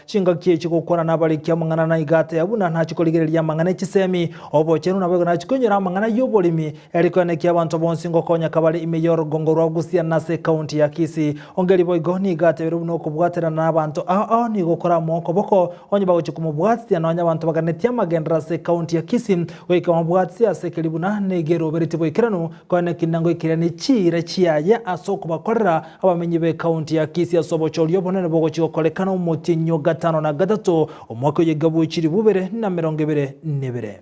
Chingaki echi gokwana nabariki amang'ana na iga ateba buna nachi korigereria amang'ana echisemi, obochenu naboigo nachi koinyora amang'ana y'oboremi, eri koenekia abanto bonsi ngokonyeka bare ime y'orogongo rwa Busia na ase ekaunti ya Kisii. Ongeri boigo nigo atebire buna okobwaterana nabanto ao ao nigo koramoe okoboko onye bagochia komobwatisia nonya abanto baganetie amagenderero ase ekaunti ya Kisii goika bamobwatisie ase ekeri buna nigo eroberetie boikeranu koenekia ngoikeria ne chiira chiaye ase okobakorera Abamenyi b'Ekaunti ya Kisii ase obochori obonene bogochia gokorekana omotienyi o gatano na gatato omwaka oyo iga bwe chilifu ibere na emerongo ebere nebere.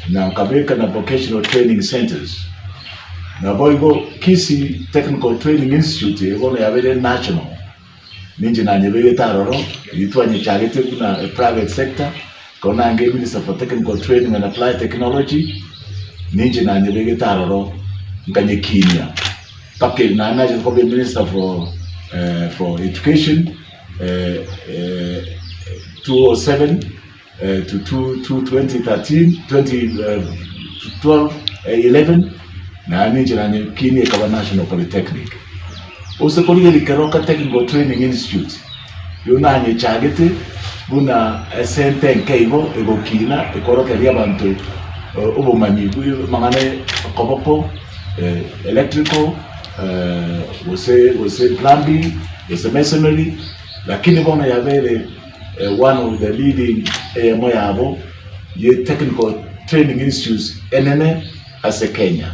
Na nkabeka na Vocational Training Centres. Naboigo Kisii Technical Training Institute eye bono yabeire national, ninche nanyebegete aroro, eyio twanyechagete buna a private sector, ekero nange Minister for Technical Training and Applied Technology, ninche nanyebegete aroro nkanyekinia. Mpaka eri naende nachete koba eminister for for education 2007 to 2013 2012 11 naende ninche nanyekinia ekaba national polytechnic. Ose korigereria Keroka Technical Training Institute, eyio nanyechagete buna esente enke igo egokina ekorokereria abanto obomanyi bwa amang'ana okoboko. electrical, gose gose plumbing, gose masonry, lakini bono yabeire one of the leading eyemo yabo ye technical training institutes enene ase Kenya.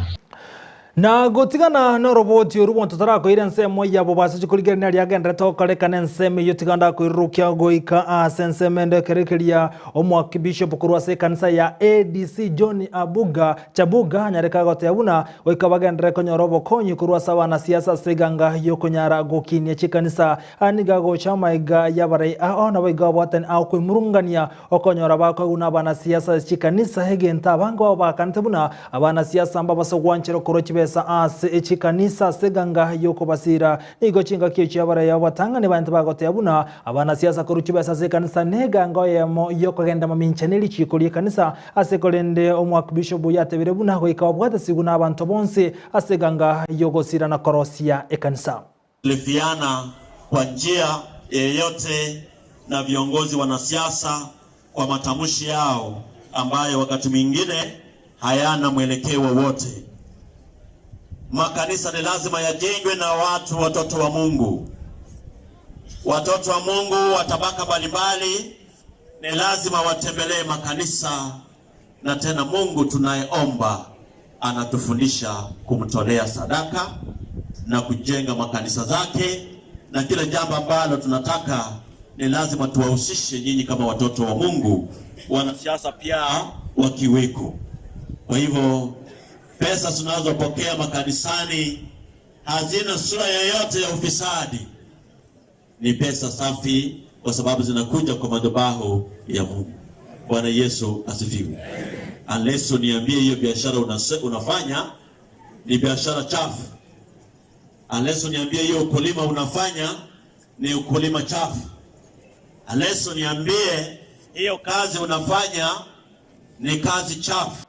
Na gotigana noroboti orwo bonto tarakoira ensemo yabo base chikorigereria aria agenderete gokorekana ensemo eyio tiga ndakoirurukia goika ase ensemo ende ekero keria Omoakibishop korwa ase ekanisa ya ADC John Abuga Chabuga anyareke agoteba buna goika bagenderere konyora obokonyi korwa ase abanasiasa ase eganga y'okonyara gokinia chikanisa. Aya nigo agocha amaiga y'abarai ao naboigo abwatani ao kwemurungania okonyora bakoegwa n'abanasiasa ase chikanisa egento abange babo bakanete buna abanasiasa mbabase gwanchera korwa chibesa ase chikanisa ase eganga y'okobasira. Nigo chingaki echio abarai abo batang'ani baye tibagoteba buna abanasiasa korwa chibesa ase ekanisa neganga oyemo y'okogenda mamincha nerichiko ri'ekanisa Ase korende omoakbishobu yatebire buna goika babwatesigwe nabanto bonsi ase eganga y'ogosira na korosia ekanisa. Lifiana kwa njia yeyote na viongozi wanasiasa kwa matamshi yao ambayo wakati mwingine hayana mwelekeo wowote. Makanisa ni lazima yajengwe na watu watoto wa Mungu. Watoto wa Mungu wa tabaka mbalimbali ni lazima watembelee makanisa, na tena Mungu tunayeomba anatufundisha kumtolea sadaka na kujenga makanisa zake, na kila jambo ambalo tunataka ni lazima tuwahusishe nyinyi kama watoto wa Mungu, wanasiasa pia wakiweko. Kwa hivyo pesa tunazopokea makanisani hazina sura yoyote ya ufisadi ni pesa safi kwa sababu zinakuja kwa madhabahu ya Mungu. Bwana Yesu asifiwe. Unless uniambie hiyo biashara unafanya ni biashara chafu. Unless uniambie hiyo ukulima unafanya ni ukulima chafu. Unless uniambie hiyo kazi unafanya ni kazi chafu.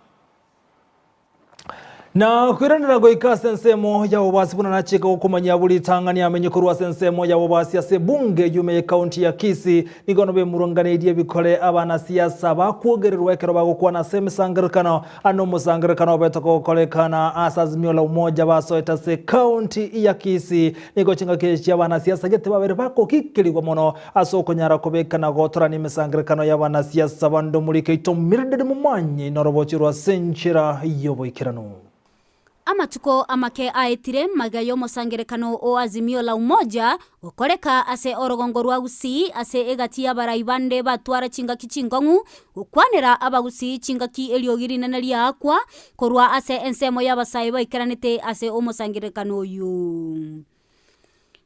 Na koiranera goika ase ensemo y'obobasi buna nachika gokomanyia buri ritang'ani amenye korwa ase ensemo y'obobasi ase ebunge y'ume y'ekaunti ya Kisii. Nigo nobemuronganeirie ebikore abanasiasa bakwogererwa ekero bagokwana ase emesangererekano ande omosangererekano obete gokorekana ase Azimio la Umoja basoete ase ekaunti ya Kisii. Nigo chingaki echi chi'abanasiasa gete babere bakogikerigwa mono ase okonyara kobeka na gotorania emesangererekano y'abanasiasa bande omoriko oito Mildred Momanyi norobochi rwa ase enchera y'oboikeranu. Amatuko amake aetire magega y'omosangererekano o Azimio la Umoja gokoreka ase orogongo rwa Gusii ase egati y'abarai bande batwara chingaki chinkong'u gokwanera abagusii chingaki eriogi rinene riaakwa korwa ase ensemo y'abasae baikeranete ase omosangererekano oyio.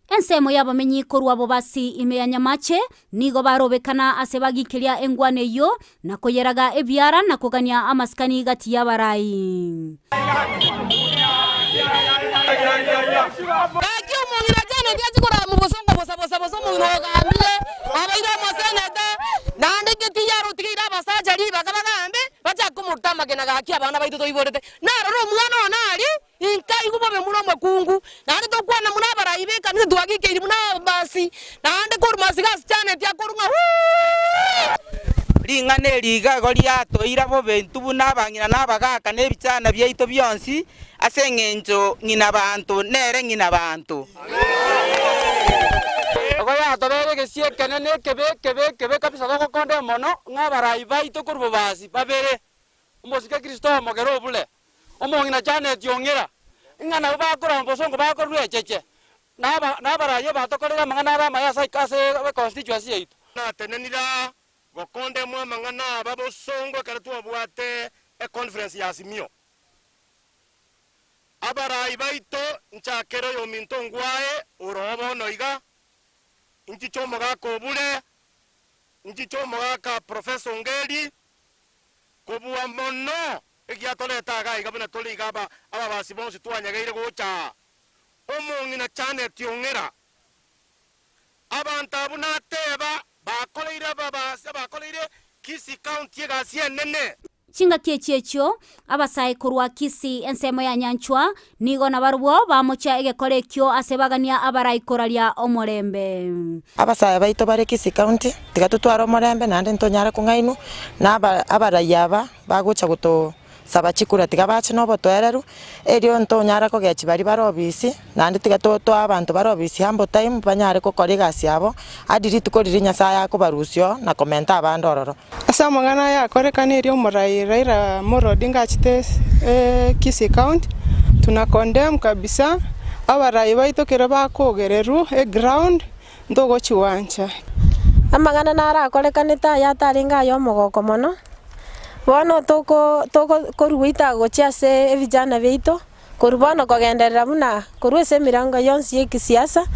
Ensemo y'abamenyi korwa Bobasi ime ya Nyamache nigo barobekana ase bagikeria engwana eyio na koyeraga ebiara na kogania amasikani gati y'abarai. Gaki omong'ina Janet achie korama obosongo bosa bosa bosa omong'ina ogambire, obeire omoseneta, naende getiya arotigeire abasacha ribaga bagambe, bachake komoruta amagena gaki abana baito toiborete. Narora omwana one aria, Inkaigwa bobe buna omokungu, naende tokwana buna abarai b'ekanisa twagikeiri buna ababasi, naende korwa masiga ase Janet akorwa ng'a wuuii. Ring'ana eri iga igo riatoira bobe intwe buna abang'ina na abagaaka na ebichana biaito bionsi, ase engencho ng'ina banto nere ng'ina banto. Igo yatobeire egesio ekenene ekebe ekebe ekebe kabisa togokonda mono ng'a abarai baito korwa bobasi babere, omosike Kristo omogere obure, omong'ina Janet ong'ira, ng'a nabwo bakorwa bosongo bakorwa echeche, na aba na abarai abatokorere amang'ana are amaya ase ase econstituency yaito. Natenenire aa gokondemwa amang'ana aba bosongo ekero twabwate econference ya Azimio. Abarai baito nchakere oyominto ngwae ore oo bono iga, nchiche omogaka Obure, nchiche omogaka Professor Ongeri, kobua mono egiatoreta iga iga buna tore iga aba ababasi bonsi twanyegeire gocha aa. Omong'ina Janet Ong'era, abanto abwo nateba bakoreire ababasi abakoreire Kisii County egasi enene. Chingaki echi echio, abasae korwa Kisii ensemo ya Nyanchwa, nigo nabarabwo bamochia egekora ekio ase bagania abarai koraria omorembe. Abasae baito bare Kisii County, tiga totware omorembe naende ntonyare kong'ainwa na abarai aba bagocha gotosaba chikura tiga bache na obotoereru, erio ntonyare kogechia baria bare obisi, naende tiga toe abanto bare obisi ample time banyare gokora egasi yabo, hadi rituko riria Nyasaye akobarusia oo na komenta abande ororo. Ase amang'ana aya akorekana erio omorai Raila Amolo Odinga achete Kisii County, tuna condemn kabisa abarai baito kero bakogererwa eground ntogochiwancha. Amang'ana narakorekanete aya atarenge ay'omogoko mono, bono toko toko korwa goita gochia ase ebijana biaito, Korwa bono kogenderera buna korwa ase emirango yonsi y'ekisiasa,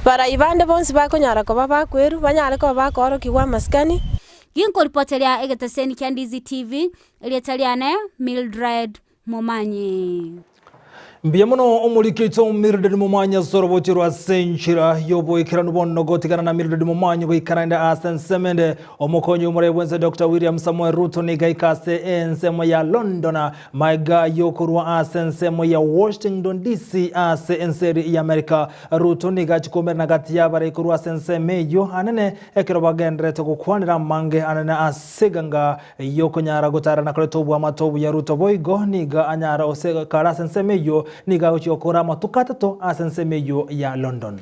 barai bande bonsi bakonyara koba bakwerwa, banyare koba bakoorokigwa amasikani. Ginkoripoteria egeteseni kia Ndizi TV, erieta riane Mildred Momanyi. Mbuya mono omoriki oito Mildred Momanyi ase orobochi rwa ase enchera y'oboikeranu bono gotigana na Mildred Momanyi goikara inde ase ensemo ende Omokonyi omorai bwense Doctor William Samoei Ruto nigo aika ase ensemo ya London Magega y'okorwa ase ensemo ya Washington DC ase ense eria y'Amerika, Ruto nigo achia koumerana gati y'abarai korwa ase ensemo eyio anene ekero bagendererete gokwanera amange anene ase eganga y'okonyara gotara na koreta oboamate obuya. Ruto boigo nigo anyara ose kare ase ensemo eyio nigo agochia gokora amatuko atato ase ensemo eyio ya London.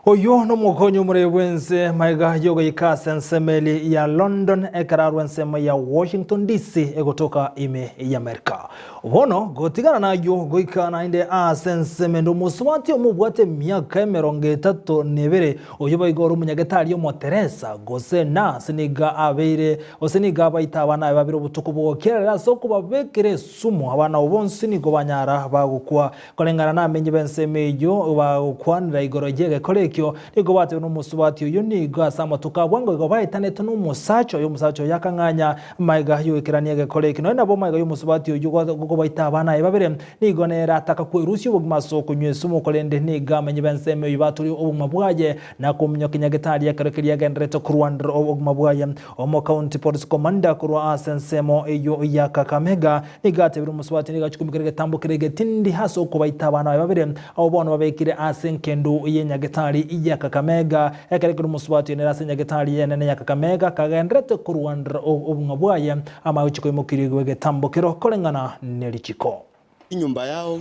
Oyio nomokonyi omorei bw'ense magega yogoika ase ensemo eri ya London ekero arwa ensemo ya Washington DC egotoka ime y'Amerika. Bono gotigana nayio goika naende ase ensemo ende omosubati omobwate emiaka emerongo etato na ebere Oyio boigo ore omonyagetari omoteresa, gose nurse, nigo abeire, gose nigo abaite abana aye babere obotuko bw'ogokiarera ase okobabekera esumu. Abana abwo bonsi nigo banyara bagokwa. Koreng'ana namenyi b'ensemo eyio bagokwanera igoro y'egekora ekio, nigo batebire nomosubati oyio nigo ase amatuko a bwango igo baetanete nomosacha oye, omosacha oye akang'anya magega y'ogoikerania egekora ekio. Nonya nabo magega y'omosubati oyio gobaita abana aye babere, Nigo nere ataka kwerusia obogima ase okonywa esumu, korende nigo amenye b'ensemo eyio batorie obogima bwaye, na kominyokia nyagetari ekero keria agendererete korwanera obogima bwaye. Omocounty Police Commander korwa ase ensemo eyio ya Kakamega nigo atebirie omosubati nigo achia komikera egetambo keria egetindi ase okobaita abana baye babere, abwo bono babekire ase engendu ye nyagetari ya Kakamega. Ekero keria omosubati oyo nere ase nyagetari enene ya Kakamega kagendererete korwanera obogima bwaye, Amagochiko aimokerigwe egetambokero koreng'ana ne richiko. Nyumba yao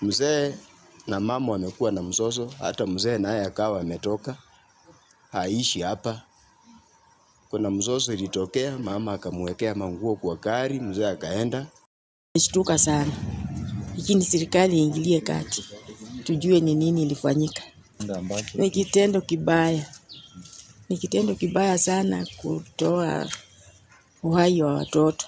mzee na mama wamekuwa na mzozo, hata mzee naye akawa ametoka haishi hapa. Kuna mzozo ilitokea, mama akamwekea manguo kwa gari, mzee akaenda. Nishtuka sana, lakini serikali iingilie kati, tujue ni nini ilifanyika. Ni kitendo kibaya, ni kitendo kibaya sana kutoa uhai wa watoto.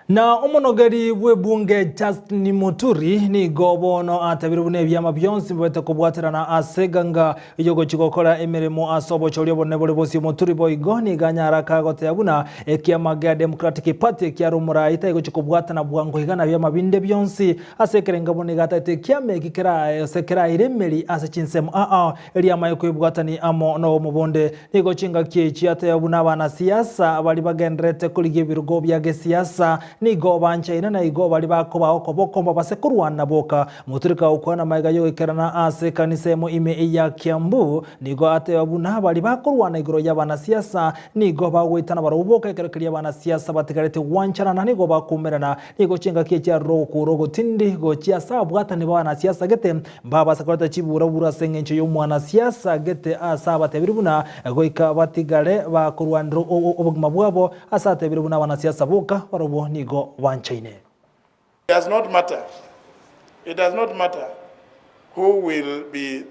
Na omonogeri bw'ebunge Justin Muturi nigo bono atabire buna ebiama bionsi bibete kobwaterana ase eganga y'ogochia gokora emeremo ase obochori obonene bore bosio. Muturi boigo nigo anyare akagoteba buna ekiama gia Democratic Party ekiare omorai taigochia kobwatana bwango iga na biama binde bionsi ase ekerengo buna iga ataete ekiama eki kerae gose keraire emeri ase chinsemo aa eriamaye kwebwatani amo nobomo bonde. Nigo chingaki echi ateba buna abanasiasa baria bagendererete korigia ebirogo bia gesiasa nigo banchaine na igo baria bakobaa okoboko mbabase korwana boka. Moturika gokwana magega y'ogoikerana ase ekanisa emo ime ya Kiambu nigo ateba buna baria bakorwana igoro y'abanasiasa nigo bagoitana barobwo boka ekero keria abanasiasa batigarete gwanchana na nigo bakoumerana. Nigo chingaki echi aroro ogokura ogotindi gochia ase abwatani b'abanasiasa gete Mbabasa koreta chiburaburu ase engencho y'omwanasiasa gete ase abatebiri buna goika batigare bakorwanera obogima bwabo, ase atebire buna abanasiasa boka barobwo nigo banchaine. It does not matter, it does not matter who will be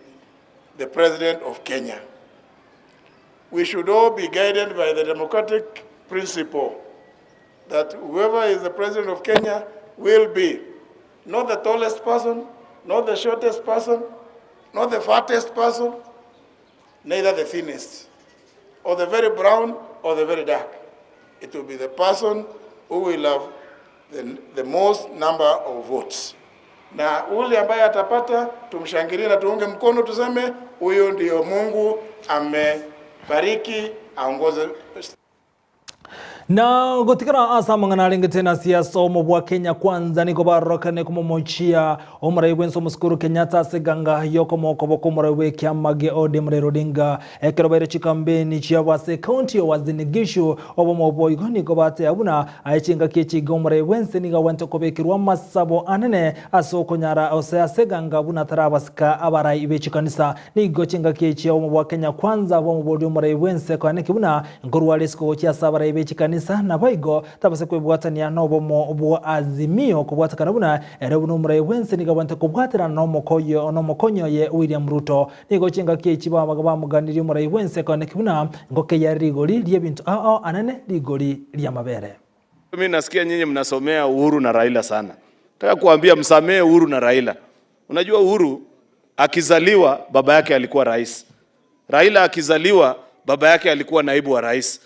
the president of Kenya. We should all be guided by the democratic principle that whoever is the president of Kenya will be not the tallest person, not the shortest person, not the fattest person, neither the thinnest, or the very brown or the very dark. It will be the person who will have the, the most number of votes. Na ule ambaye atapata tumshangilie na tuunge mkono, tuseme huyo ndio Mungu amebariki aongoze. Na gotigara ase amang'ana arengete na siasa omo bwa Kenya Kwanza nigo barorokane komomochia omorai bwense omosike Uhuru Kenyatta ase eganga y'okomokoboka omorai bw'ekiama gia ODM Raila Odinga ekero baire chikampeni chiabo ase ekaunti ya Uasin Gishu. Obomo boigo nigo bateba buna aye chingaki echi iga omorai bwense nigo agwenerete kobekerwa amasabo anene ase okonyara gose ase eganga buna tarabasika abarai be chikanisa. Nigo chingaki echi obomo bwa Kenya Kwanza bwamoboria omorai bwense koaneki buna Nkorwa risiko gochia ase abarai be chikanisa, naboigo tabase kwebwatania nobomo bwa Azimio kobwatekana buna ere buna omorai bwense nigo abwenerete kobwaterana nomokoyo nomokonyi oye William Ruto. Nigo chingaki echi bamoganirie omorai bwense koaneki buna ngokeyia rigori riebinto ao ao anene rigori riamabere. Mimi nasikia nyinyi mnasomea Uhuru na Raila sana. Nataka kuambia msamee Uhuru na Raila. Unajua Uhuru akizaliwa baba yake alikuwa rais. Raila akizaliwa baba yake alikuwa naibu wa rais.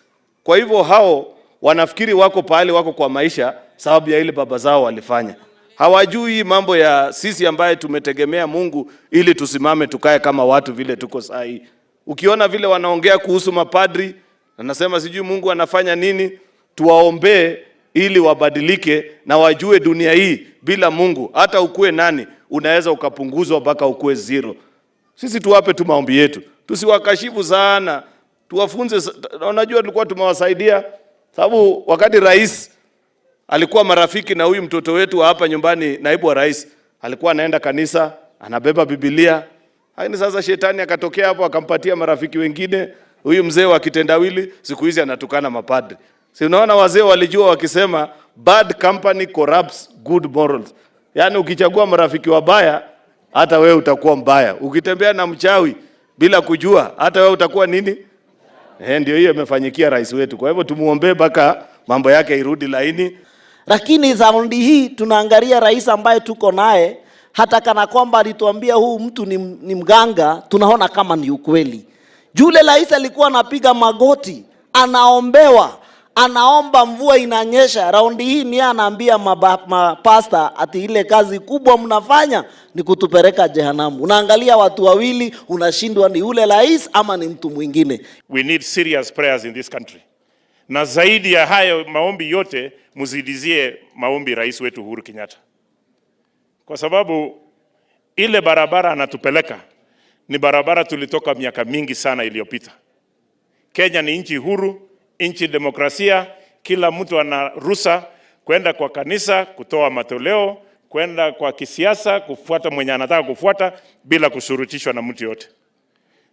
Kwa hivyo hao wanafikiri wako pahali wako kwa maisha sababu ya ile baba zao walifanya. Hawajui mambo ya sisi ambaye tumetegemea Mungu ili tusimame tukae kama watu vile tuko saa hii. Ukiona vile wanaongea kuhusu mapadri, anasema sijui Mungu anafanya nini, tuwaombee ili wabadilike na wajue dunia hii bila Mungu hata ukue nani unaweza ukapunguzwa mpaka ukue zero. Sisi tuwape tu maombi yetu, tusiwakashifu sana, tuwafunze. Unajua tulikuwa tumewasaidia, sababu wakati rais alikuwa marafiki na huyu mtoto wetu wa hapa nyumbani, naibu wa rais, alikuwa anaenda kanisa, anabeba Biblia. Lakini sasa shetani akatokea hapo akampatia marafiki wengine. Huyu mzee wa kitendawili siku hizi anatukana mapadri. Si unaona wazee walijua wakisema bad company corrupts good morals. Yaani ukichagua marafiki wabaya hata wewe utakuwa mbaya. Ukitembea na mchawi bila kujua hata wewe utakuwa nini? Eh, ndio hiyo imefanyikia rais wetu. Kwa hivyo tumuombee mpaka mambo yake irudi laini. Lakini raundi hii tunaangalia rais ambaye tuko naye, hata kana kwamba alituambia huu mtu ni, ni mganga, tunaona kama ni ukweli. Yule rais alikuwa anapiga magoti, anaombewa, anaomba mvua inanyesha. Raundi hii ni anaambia mapasta ati ile kazi kubwa mnafanya ni kutupeleka jehanamu. Unaangalia watu wawili, unashindwa ni ule rais ama ni mtu mwingine. We need serious prayers in this country. Na zaidi ya hayo maombi yote, mzidizie maombi rais wetu Uhuru Kenyatta, kwa sababu ile barabara anatupeleka ni barabara tulitoka miaka mingi sana iliyopita. Kenya ni nchi huru, nchi demokrasia, kila mtu ana ruhusa kwenda kwa kanisa kutoa matoleo, kwenda kwa kisiasa kufuata mwenye anataka kufuata bila kushurutishwa na mtu yote.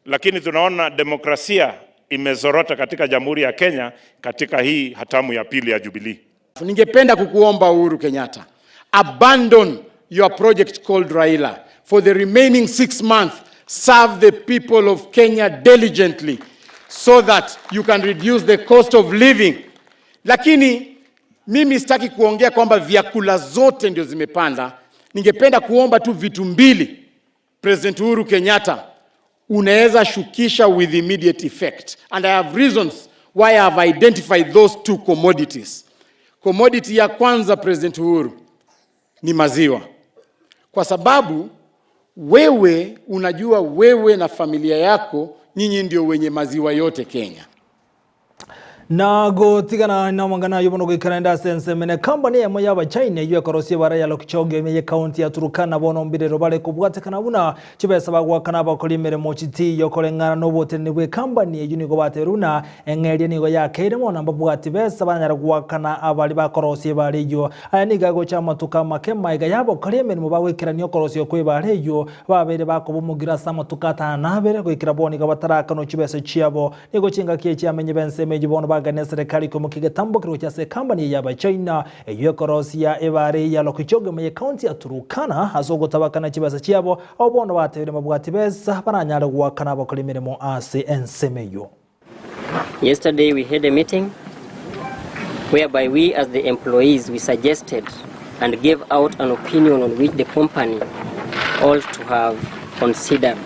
Lakini tunaona demokrasia imezorota katika Jamhuri ya Kenya katika hii hatamu ya pili ya Jubilee. Ningependa kukuomba Uhuru Kenyatta, abandon your project called Raila for the remaining six months. Serve the people of Kenya diligently so that you can reduce the cost of living. Lakini Mimi sitaki kuongea kwamba vyakula zote ndio zimepanda. Ningependa kuomba tu vitu mbili. President Uhuru Kenyatta, unaweza shukisha with immediate effect. And I have reasons why I have identified those two commodities. Commodity ya kwanza, President Uhuru, ni maziwa, kwa sababu wewe unajua, wewe na familia yako nyinyi ndio wenye maziwa yote Kenya. Na gotigana namang'ana ayio bono goikera ende ase ensemo ene company eyemo y'Abachina eyio ekorosia ebara ya Lokchoge ime ye county ya Turkana bono mbirero bare kobwatekana buna chibesa bagoakana abakori emeremo chitiyo koreng'ana noboteneni bwe company eyio nigo batebirie buna eng'eria nigo yakeire mono mbabwati besa banyare goakana abari bakorosia ebara eyio. Aya nigo agocha amatuko amake magega y'abakori emeremo bagoikerania okorosia kw'ebara eyio babeire bakoba omogiro ase amatuko atano na abere goikera bono iga batarakanwa chibesa chiabo. Nigo chingaki echi amenyi b'ensemo eyio bono bagania eserekari koimokia egetambokero gochia ase ekambani eye y'Abachina eyio ekorosia ebare ya Lokichoggio ime y'ecounty ya Turkana ase ogotabakana chibesa chiabo, abwo bono batebire mbabwati besa baranyare goakana abakori emeremo ase ensemo eyio. Yesterday we had a meeting whereby we as the employees we suggested and gave out an opinion on which the company ought to have considered.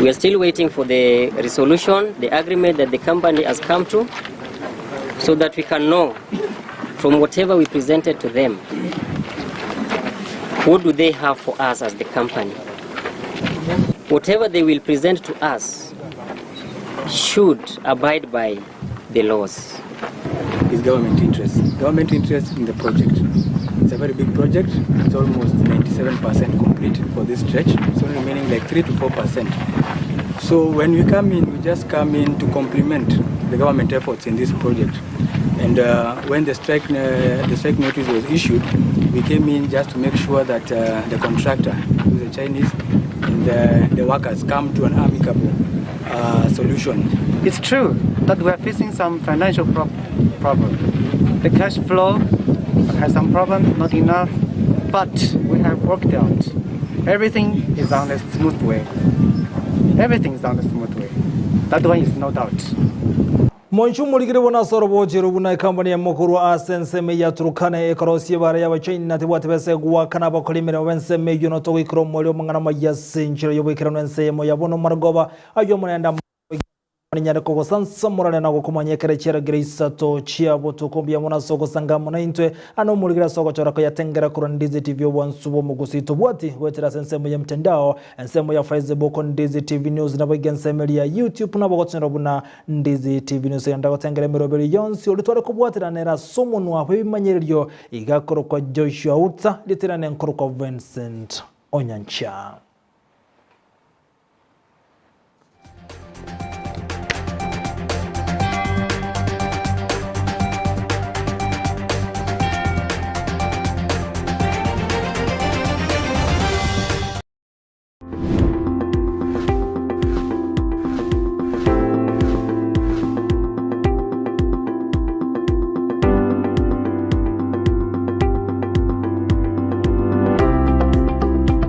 We are still waiting for the resolution, the agreement that the company has come to, so that we can know from whatever we presented to them, what do they have for us as the company. Whatever they will present to us should abide by the laws. Is government interest. Government interest in the project. It's a very big project. It's almost 97% complete for this stretch. It's only remaining like 3 to 4%. So when we come in, we just come in to complement the government efforts in this project. And when the strike notice was issued, we came in just to make sure that the contractor, who is a Chinese, and the workers come to an amicable solution. It's true that we are facing some financial problem. The cash flow has some problem, not enough, but we have worked out. Everything is on a smooth way. Everything is on a smooth way. That one is no doubt. Monchu morigire bona ase orobochero buna ekambani ya mokorwa ase ensemo ya Turkana ekorosia ebara y'Abachina tebwate besa egoakana abakori emeremo b'ensemo eyio notogoikera omweri omong'ana amaya ase enchera y'oboikeranu ensemo ya bono marogoba ayio omonene ninyare kogosansamorania na gokomanya ekere chiaragera isato chia botuko mbuya mono ase ogosanga amo naintwe ande omorigere ase ogochora koyatengera korwa Ndizi TV obwansu bw'omogusii tobwati goetera ase ensemo ya mtandao ensemo ya Facebook Ndizi TV News naboigo ensemo eria ya YouTube nabo ogotunyora buna Ndizi TV News egenda gotengera emeroberi yonsi oria tware kobwaterana nere ase omonwa bw'ebimanyererio iga akorokwa Joshua Utsa riaterane nkorokwa Vincent Onyancha.